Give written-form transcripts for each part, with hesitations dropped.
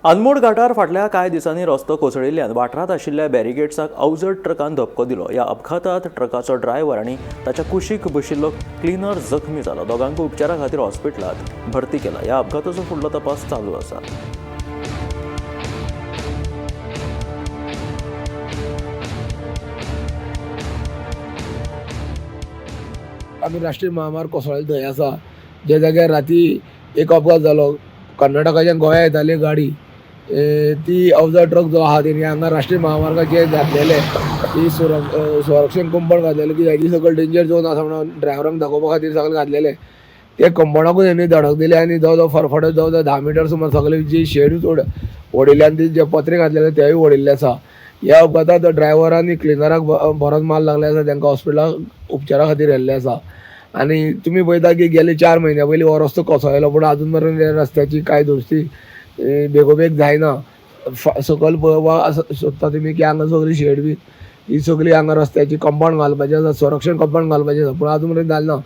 अनमोड घाटार फाटल्या कांय दिसांनी रस्तो कोसळिल्ल्यान वाठारांत आशिल्ल्या बॅरिगेट्साक अवजड ट्रकान धपको दिलो. ह्या अपघातात ट्रकाचो ड्रायव्हर आनी ताच्या कुशीक बशिल्लो क्लिनर जखमी जालो. दोगांकूय उपचारा खातीर हॉस्पिटलांत भरती केला. ह्या अपघाताचो फुडलो तपास चालू आसा. आमी राष्ट्रीय महामार्ग कोसळ्ळे थंय आसा, ज्या जाग्यार राती एक अपघात जालो. कर्नाटकाच्यान गोंया येताली गाडी, ती अवजड ट्रक जो आहा तेणी हांगा राष्ट्रीय महामार्गाचेर घातलेले ती संरक्षण कंपाउंड घातलेले की हेजी सगळें डेंजर झोन आसा म्हणून ड्रायव्हरांक दाखोवपा खातीर सगळें घातलेले. ते कंपाउंडाकूच हेणी धडक दिली आनी जवळ जवळ फरफटत जवळ जवळ 10 मिटर सुमार सगळे जी शेडूच ओडिल्ले आनी जे पत्रे घातलेले तेय ओडिल्ले आसा. ह्या अपघातात ड्रायव्हर आनी क्लिनराक बरोच माल लागले आसा. तांकां हॉस्पिटलाक उपचारा खातीर व्हेल्ले आसा. आनी तुमी पळयता की गेले 4 म्हयन्या पयलीं हो रस्तो कोसळ्ळो, पूण आजून मेरेन ह्या रस्त्याची कांय दुरुस्ती बेगोबेग जायना. सकयल पळोवपाक सोदता तुमी की हांगा सगळी शेड बी ही सगळी हांगा रस्त्याची कंपाउंड घालपाची आसा, संरक्षण कंपाउंड घालपाचें आसा, पूण आजून मेरेन जालें ना.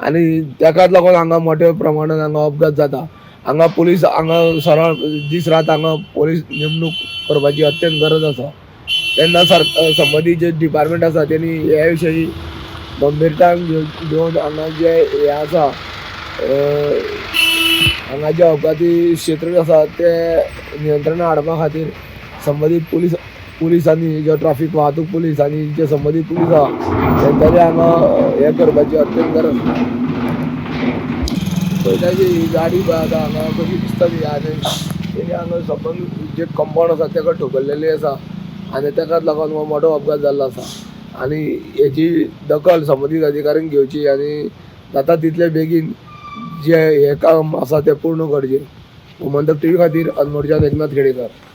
आनी ताकाच लागून हांगा मोठ्या प्रमाणान हांगा अपघात जाता. हांगा पुलीस हांगा सरळ दीस रात हांगा पुलीस नेमणूक करपाची अत्यंत गरज आसा. तेन्ना संबंदीत जे डिपार्टमेंट आसा तेणी हे विशयी गंभीरताय घेवन हांगा जे हे आसा, हांगा जे अपघाती क्षेत्र आसा ते नियंत्रणात हाडपा खातीर संबंदीत पुलीस आनी जो ट्राफीक वाहतूक पुलीस आनी जे संबंदीत पुलीस आसा तेंच्यांनी हांगा हें करपाची अत्यंत गरज. पळयता की ही गाडी पळय आतां हांगा कशी दिसता ती, आनी तेणी हांगा संबंद जे कंपाउंड आसा तेका ठोकरलेली आसा आनी तेकाच लागून हो मोठो अपघात जाल्लो आसा. आनी हेची दखल संबंदीत अधिकाऱ्यांक घेवची आनी जाता तितले बेगीन जे हें काम आसा तें पूर्ण करचें. गोमंतक टीव्ही खातीर अनमोडच्यान एकनाथ खेडेकर.